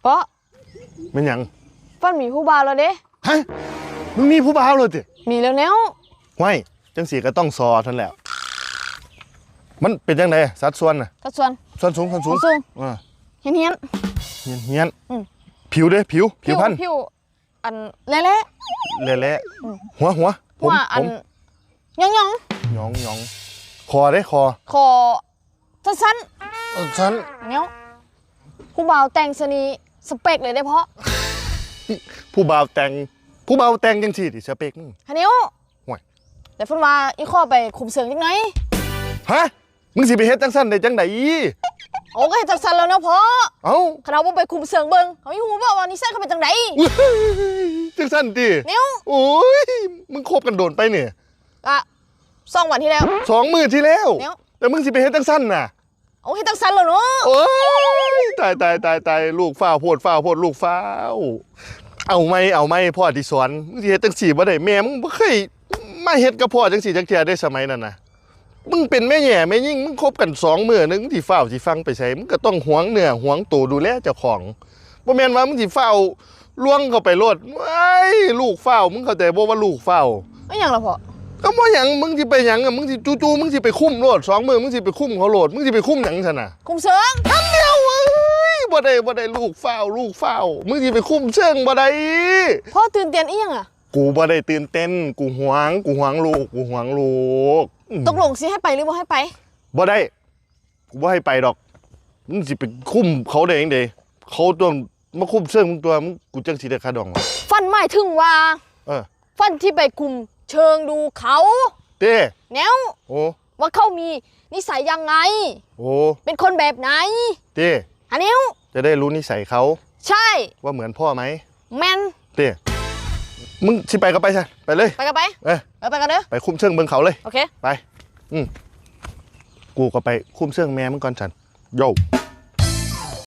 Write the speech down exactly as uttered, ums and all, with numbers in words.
เพราะ แม่นหยัง ฟันมีผู้บ่าวแล้วเด้ ฮะ มึงมีผู้บ่าวแล้วติ มีแล้วแนว ห้วย จังซี่ก็ต้องซอเท่านั้นแหละ มันเป็นจังได๋ สัดส่วนน่ะ สัดส่วน ส่วนสูง ส่วนสูง ส่วนสูง อ่า เฮี้ยนๆ เฮี้ยนๆ อืม ผิวเด้ ผิว ผิวพรรณ ผิว อันแหละๆ แหละๆ อืม หัว หัว ผม หัวอัน ผม หย่องๆ หย่องๆ คอเด้ คอ คอ สั้นๆ เออ สั้น แนว ผู้บ่าวแต่งซะนี่สเปคเลยเด้เพาะ ผู้บ่าวแต่ง ผู้บ่าวแต่งจังซี่ติสเปคมึง ฮะนิว ห่วย แต่เพิ่นว่าอีข้อไปคุมเชิงจักหน่อย ฮะ มึงสิไปเฮ็ดจังซั่นได้จังใด๋ โอ้ ก็เฮ็ดจังซั่นแล้วเนาะพ่อ เอ้า คันเฮาบ่ไปคุมเชิงเบิ่ง เฮาสิฮู้บ่ว่านิสัยเขาเป็นจังใด๋ จังซั่นติ นิว โอ้ย มึงคบกันโดนไปนี่ อ่ะ สองวันที่แล้ว สองมื้อที่แล้ว แล้ว แต่มึงสิไปเฮ็ดจังซั่นน่ะ เอาเฮ็ดจังซั่นแล้วเนาะ โอ้ย ตาย ตาย ตาย ตาย ลูกฟ้าวโพด ฟ้าวโพด ลูกฟ้าว เอาใหม่ เอาใหม่ พ่อสิสอน มึงสิเฮ็ดจังซี่บ่ได้ แม่มึงบ่เคยมาเฮ็ดกับพ่อจังซี่จักเทื่อเด้ สมัยนั้นน่ะ มึงเป็นแม่แหย่แม่ยิ่ง มึงคบกันสองมื้อหนึ่ง มึงสิฟ้าวสิฟั่งไปไส มึงก็ต้องหวงเนื้อหวงตัวดูแลเจ้าของ บ่แม่นว่ามึงสิฟ้าวล่วงเข้าไปโลด เอ้ย ลูกฟ้าว มึงเข้าใจบ่ว่าลูกฟ้าว ไม่หยังล่ะพ่อ ก็บ่หยัง มึงสิไปหยังอะ มึงสิจู่ๆ มึงสิไปคุมโลด สองมื้อ มึงสิไปคุมเขาโลด มึงสิไปคุมหยังซั่นน่ะ คุมเชิง นั่นแล้วเอ้ย บ่ได้ บ่ได้ ลูกฟ้าว ลูกฟ้าว มึงสิไปคุมเชิงบ่ได้ พ่อตื่นเต้นอีหยังอะ กูบ่ได้ตื่นเต้น กูหวง กูหวงลูก กูหวงลูก อืม ตกลงสิให้ไปหรือบ่ให้ไป บ่ได้ กูบ่ให้ไปดอก มึงสิไปคุมเขาได้จังใด๋ เขาต้องมาคุมเชิงมึงตัว มึง กูจังสิได้ค่าดองวะ ฟันหมายถึงว่า เออ ฟันที่ไปคุมเชิงดูเขา เต้ แนว โอ้ ว่าเขามีนิสัยยังไง โอ้ เป็นคนแบบไหน เต้ ฮะนิว จะได้รู้นิสัยเขา ใช่ ว่าเหมือนพ่อไหม แม่น เต้ มึงสิไปก็ไปซะ ไปเลย ไปก็ไป เออ เออ ไปกันเด้อ ไปคุมเชิงเบิ่งเขาเลย โอเค ไป อืม กูก็ไปคุมเชิงแม่มึงก่อนซั้น โย่